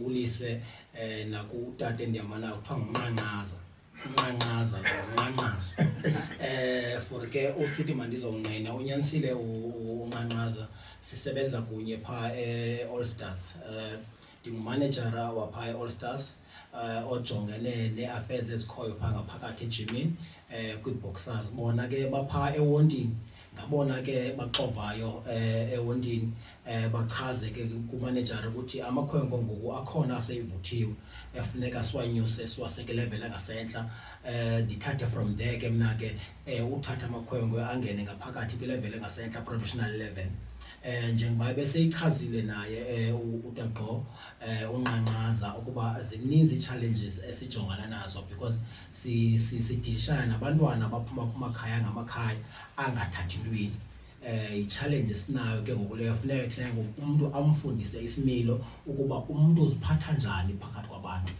Ndibulise nakutata endihamba kuthiwa nguNqanqaza, unqanqaza lo, unqanqazo. For ke usithi mandizongqina, unyanisile unqanqaza, sisebenza kunye phaa e-All Stars. Ndingumanejara waphaa e-All Stars ojongene nee-affairs ezikhoyo phaa ngaphakathi ejimini kwii-boxers. Bona ke baphaa ewontini, ngabona ke baxovayo ewontini, bachaze ke kumanejara ukuthi amakhwenkwe ngoku akhona aseyivuthiwe, efuneka siwanyuse, siwase kwilevel engasentla. Ndithathe from there ke mna ke, uthatha amakhwenkwe angene ngaphakathi kwilevel engasentla, professional level. Njengoba beseyichazile naye utaqo unqanqaza ukuba zininzi ii-challenges esijongana nazo because sidilishana nabantwana abaphuma kumakhaya ngamakhaya angathathi ntweni. I-challenge esinayo ke ngoku leyo, funeka thina ngoku umntu amfundise isimilo ukuba umntu uziphatha njani phakathi kwabantu.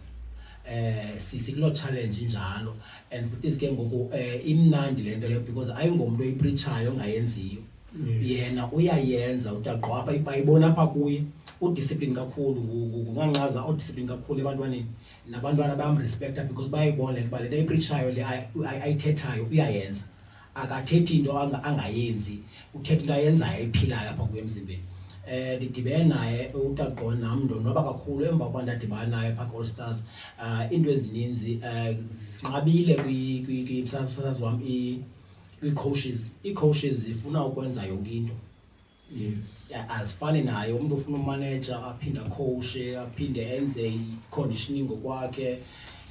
Sikuloo challenge injalo, and futhi ke ngoku imnandi le nto leyo because ayingomntu oyipreachayo ongayenziyo. Yena uyayenza utaqo apha, bayibona apha kuye, udiscipline kakhulu, ngunqanqaza odiscipline kakhulu ebantwaneni, nabantwana bayamrespecta because bayayibona ukuba le nto ayipreachayo, le ayithethayo, uyayenza. Akathethi into angayenzi, uthetha into ayenzayo, ayiphilayo apha kuye emzimbeni. Ndidibene naye utaqo nam, ndonwaba kakhulu emva kokuba ndadibana naye phaa ku-All Stars. Iinto ezininzi zinqabile kwimsasazi wam, kwii-coaches. Ii-coaches zifuna ukwenza yonke into. Azifani naye umntu ofuna umaneja, aphinde akhowushe, aphinde enze i-conditioning ngokwakhe,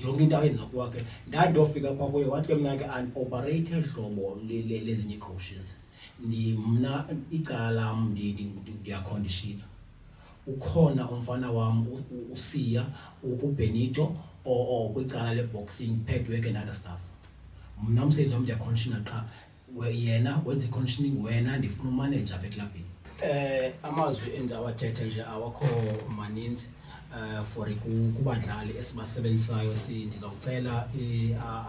yonke into ayenza kwakhe. Ndathi ndofika phaa kuye, wathi ke mna ke andioperate hlobo lezinye ii-coaches. Mna icala lam ndiyakhondishina. Ukhona umfana wam uSiya, uBenito, kwicala le-boxing, pad work and other stuff. Mna umsebenzi wam ndiyakhondishina qha. Yena wenza i-conditioning, wena ndifuna umaneja apha eklabhini. Amazwi endawathethe nje awakho maninzi for kubadlali esibasebenzisayo. Ndizawucela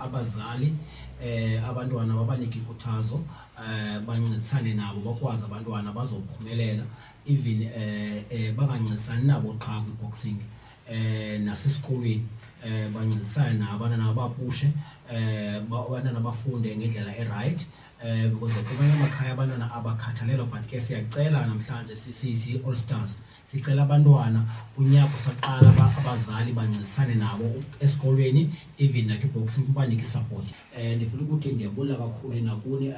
abazali abantwana babanike inkuthazo, bancedisane nabo, bakwazi abantwana bazophumelela, even bangancedisani nabo qha kwi-boxing, nasesikolweni bancedisane nabo abantwana, bapushe abantwana bafunde ngendlela eright, because kumanye amakhaya abantwana abakhathalelwa. But ke siyacela namhlanje si-All Stars, sicela abantwana unyaka usaqala abazali bancedisane nabo esikolweni, even nakwi-boxing, kubanike isupport. Ndifuna ukuthi ndiyabulela kakhulu nakuni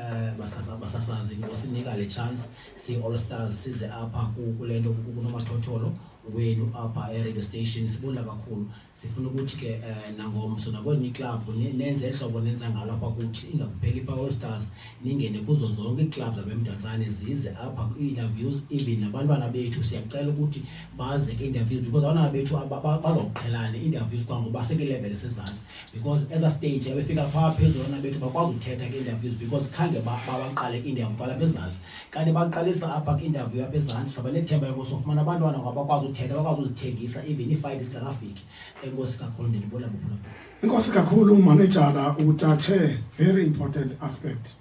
basasazi ngosinika le chance si-All Stars size apha kule nto kunomathotholo wenu apha e-radio station. Sibulela kakhulu. Sifuna ukuthi ke nangomso nakwenye iklabhu nenze hlobo nenza ngalo apha kuthi, ingakupheli pha All Stars, ningene kuzo zonke iiklabhu zabeMdantsane, zize apha kwii-interviews. Even nabantwana bethu siyacela ukuthi baze kwi-interviews because abantwana bethu bazawuqhelana nee-interviews kwangoba sekwilevel esezantsi, because eza stage ebefika phaa phezulu, abantwana bethu bakwazi uthetha kwi-interviews because khange baqale kwi-interview kwalapha ezantsi. Kanti baqalisa apha kwi-interview apha ezantsi, saba nethemba yokosofumana abantwana ngabakwazi uthetha, bakwazi uzithengisa even iifight zingakafiki. Enkosi kakhulu, ndinibona buphulaphula. Enkosi kakhulu, manejala. Utatshe very important aspect.